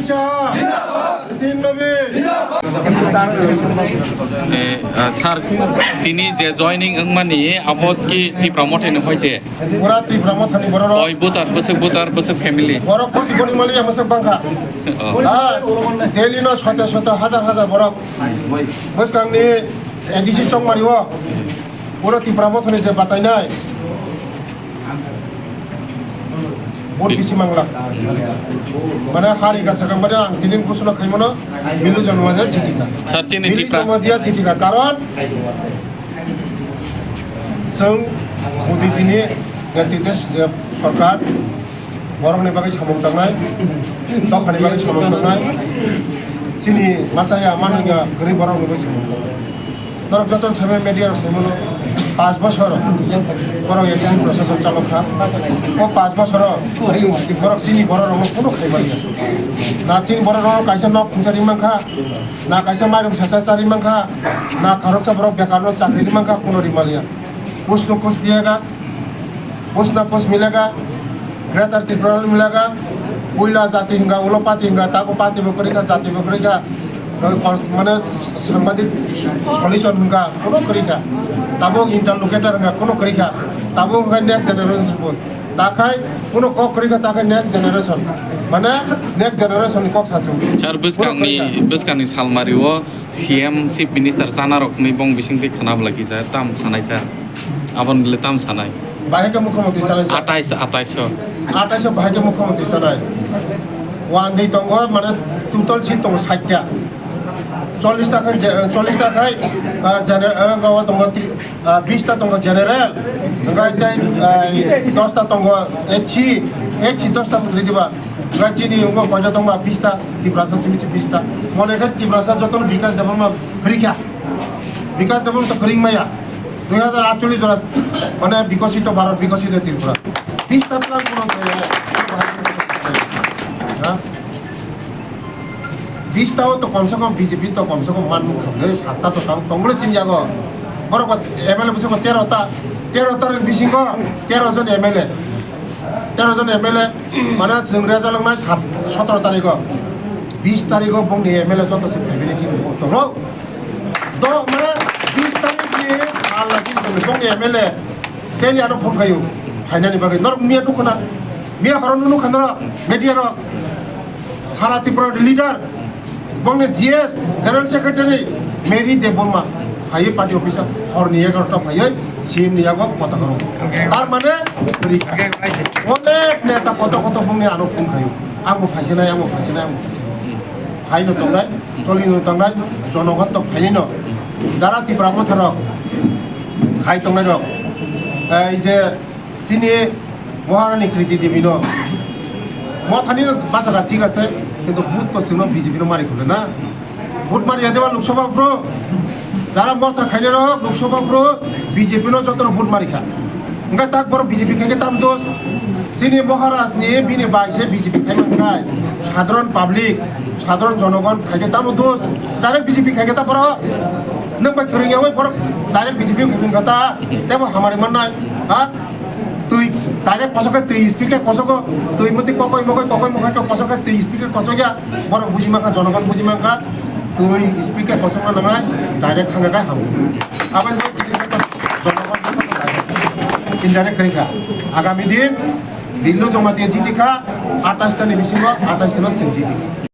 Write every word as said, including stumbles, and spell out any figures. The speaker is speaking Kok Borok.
Din Nabi. Eh, ah, sir, tini je joining wngmani abo ki Tipra Mothani hoite? Pura Tipra Mothani borok. Oi, voter, bwswk voter, bwswk family. Borok kosi goni mali ya bwswk bangkha. Oh. Ah, daily no sota sota, hazar hazar borok. Bwskangni A D C Chongmari o. Pura Tipra Mothani je batainai. Vote bisi mangla. Mane hari gasa kang mane ang tinin kusuna khaimano Bilu Jamatia jitika. Sir, chini Bilu Tipra. Jamatia jitika. Karon chwng Modi jini netritwe je sorkar borokni bagwi samung tangnai, dophani bagwi samung tangnai, chini masa ya mano ya gari borokni bagwi samung tangnai. Norok joto saimano media rok saimano, panch bosor borok A D C prosason chalok kha. O panch bosor borok chini borok rokno kuno khaibai ya. Na chini borok rok kaisa nok khungsa ri mankha, na kaisa mairum sasa chari mankha, na khoroksa borok bekar no chakri ri mankha, kuno ri maliya. Kuch no kuch diyega, kuch na kuch milega, Greater Tripura milega, puila jati hinga, ulo party hinga, tabo party bo kwrwi kha, jati bo kwrwi kha, mane sangbadik solution hinga, kuno kwrwi kha, tabo interlocutor hinga, kuno kwrwi kha, tabo hinga next generation bo, takhai kuno kok kwrwi kha, takhai next generation, mane next generation ni kok sasu. Sir, bwskangni, bwskangni salmari o C M, Chief Minister chana rok ni bong bising twi khana bwlai kisa tam sanai sir. Aboni le tam sanai. Bahai khe mukhyamantri chanai sir. Atais, atais o. Atais o bahai khe mukhyamantri chanai. Wanjwi tongo, mane total seat tongo sait ta. Chollish ta khai je, chollish ta khai, ah, gener-, ah, wngkha o tongo tri-, ah, bish ta tongo general. Hwnkhe tei, ah, dos ta tongo H C, H C dos ta kwrwi diba. Hwnkhe chini wngkha koita tongba bish ta, Tiprasa simi se bish ta. Mone khe Tiprasa jotono Bikash Debbarma kwrwi kha. Bikash Debbarma to kwrwi maya. Dui hajar atchollish jora, mane, bikosito Bharat, bikosito Tripura. Bish ta tlang kuno se, ha? Bish ta o to komse kom B J P to komse kom man mukha le, sat ta to tang, tong le chin jago. Borok ba M L A bwswk tero ta, tero ta ni bisingo tero jon M L A. Tero jon M L A, mane, chwng result wngnai sat, sotoro tarikh o. Bish tarikh o bongni M L A joto se phaibai chini bo tonglo. Do, mane, bish tarikh ni sal na sini tongni bongni M L A teli ano phone khayo, phainani bagwi. Norok miya nukho na, miya horo nukha norok, media rok, sara Tripura leader, bongni G S, General Secretary, Mary Debbarma, phaiwi party office o horni egarota phaiwi C M ni yago potaka rw. Tar mane, rikha. Onek neta koto koto bongni ano phone khayo, ang bo phaisinai, ang bo phaisinai, ang bo phaisinai. Phaino tongnai, cholino tongnai, jonogon to phainino. Jara Tipra Motha rok khai tongnai rok, ei je chini Maharani Kriti Devi no, Mothani no bachaka thik ase, kintu vote to chwngno B J P no mari khwlai na. Vote mari ya deba Lok Sabha bro. Jara Motha khainai rok Lok Sabha bro, B J P no jotono vote mari kha. Hwnkhe tak borok B J P khai khe tamo dos? Chini Maharaj ni bini bai se B J P khai man khai. Sadharan public, sadharan jonogon khai khe tamo dos? Direct B J P khai khe ta borok. Nwng bai kwrwng yawi borok direct B J P khai khe ta. Tebo hamari mannai. Ha? Twi direct kosok khe twi speed khe kosok o. Twi muti kokoi mokoi kokoi mokoi khe kosok khe twi speed khe kosok ya. Borok buji mankha, jonogon buji mankha, twi speed khe kosongna nangnai, direct thangkha khe hamo. Aboni bagwi tini jonogon indirect khaikha. Agami din Billu Jamatia jitikha, atais ta ni bisingo atais ta no chwng jitikha.